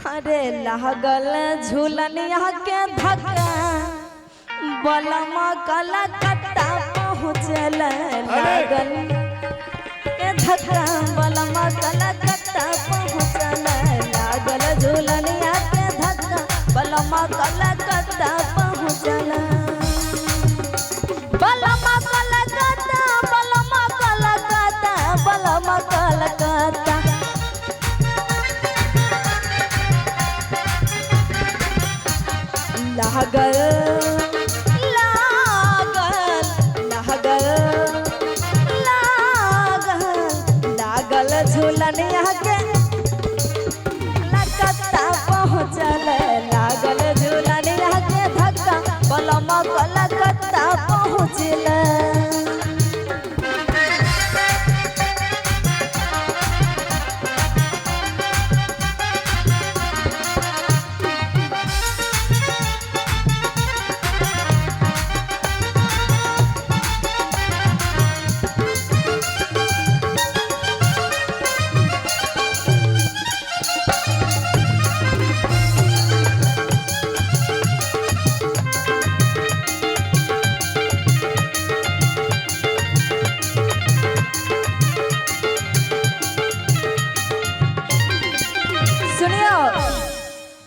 अरे लागल झूलनिया के धक्का बलमा कलकत्ता पहुँचल। लागल के धक्का बलमा कलकत्ता पहुँचल। लागल झूलनिया के धक्का बलमा कलकत्ता पहुँचल। बलमा कलकत्ता बलमा कलकत्ता बलमा कलकत्ता। लागल लागल लागल लागल लागल झूलनिया के कलकत्ता पहुँचल। लागल झूलनिया के धक्का बलमा कलकत्ता पहुँचल।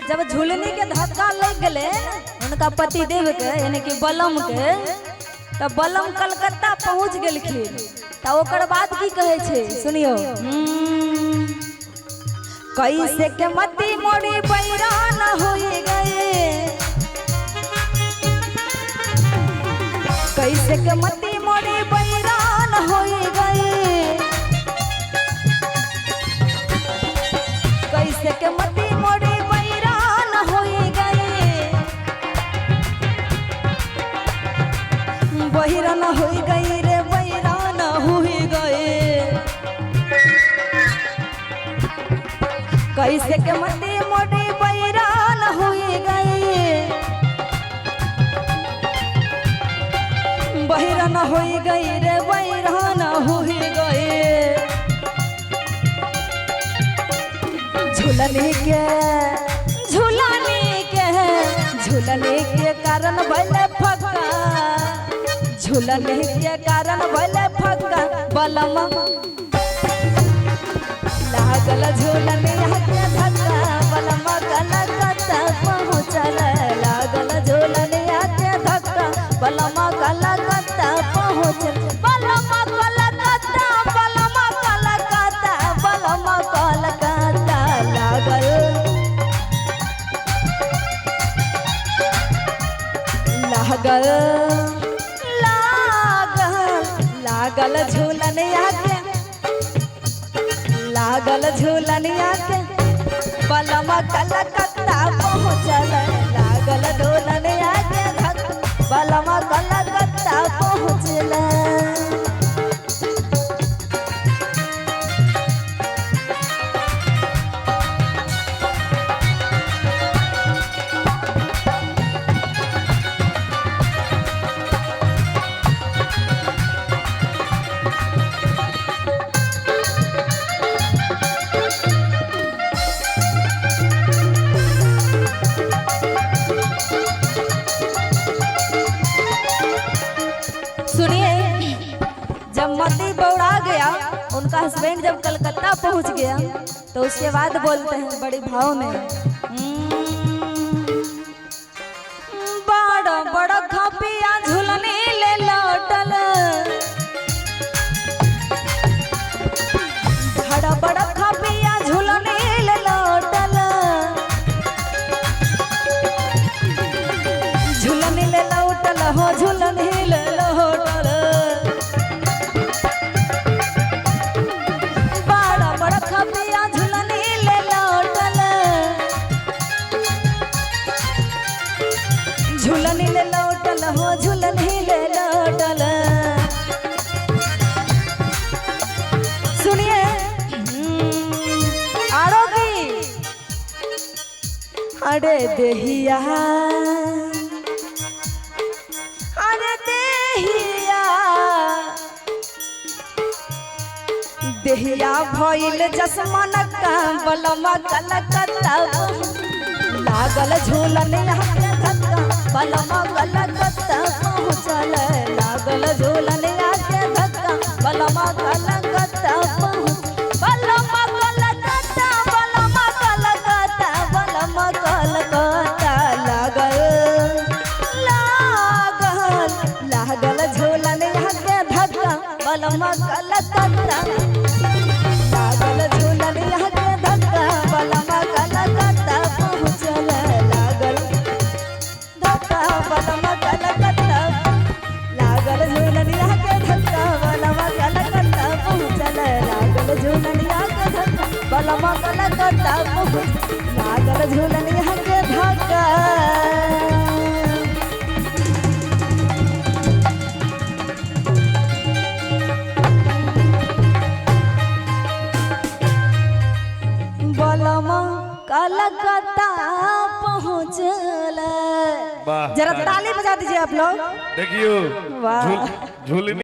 जब झूलनी के धक्का लग गए उनका पति देव के यानी कि बलम के, तब बलम कलकत्ता पहुँच गेलखिन। तो ओकर बाद की कहे छे सुनियो। कैसे के मती मोड़ी बैरान होई गए। कैसे के मती मोड़ी बैरान होई गए। कैसे के मती मोड़ी बहिरान हो गई रे बहिरान हो गए। कैसे के मती मोड़ी बहिरान हो गए। बहिरान हो गई रे बहिरान हो गए। झूलनी के झूलनी के झूलनी के कारण भले फक्का। झूलने के कारण भले फक्का बलमा लागल झूलनिया के धक्का बलमा कलकत्ता पहुँचल। लागल झूलनिया के धक्का बलमा कलकत्ता पहुँचल। बलमा कलकत्ता बलमा कलकत्ता बलमा कलकत्ता। लागल लागल लागल झूलनिया के लागल झूलनिया के बलमा कलकत्ता पहुँचल। लागल झूलनिया के धक्का बलमा कलकत्ता पहुँचल। सुनिए, जब मती बौड़ा गया उनका हस्बैंड जब कलकत्ता पहुंच गया तो उसके बाद बोलते हैं बड़े भाव में। बड़ा बड़ा खपिया झूलनी ले लौटल। बड़ा बड़ा खपिया झूलनी ले लौटल। झूलनी ले लौटल हो झूलनी ले लौटल। बड़ा बड़ा खपिया झूलनी ले लौटल। झूलनी ले लौटल हो झूलनी ले लौटल। सुनिए आरो की अरे देहिया अरे देहिया देहिया भइल जसमनका बलमा कलकत्ता लागल झूलन के धक्का बलमा कलकत्ता पहुँचल। लागल झूलन के धक्का बलमा कलकत्ता पहुँच बलमा कलकत्ता बलमा कलकत्ता बलमा कलकत्ता लागल लागल लागल झूलन के धक्का बलमा कलकत्ता लागल झूलन के धक्का बलमा कलकत्ता पहुँचल। लागल धक्का बलमा कलकत्ता लागल झूलन के धक्का बलमा कलकत्ता पहुँचल। लागल झूलन के धक्का बलमा कलकत्ता पहुँच लागल झूलन के धक्का। बलमा कलकत्ता पहुँचल। वाह, जरा ताली बजा दीजिए आप लोग। देखियो वाह। झूलनी।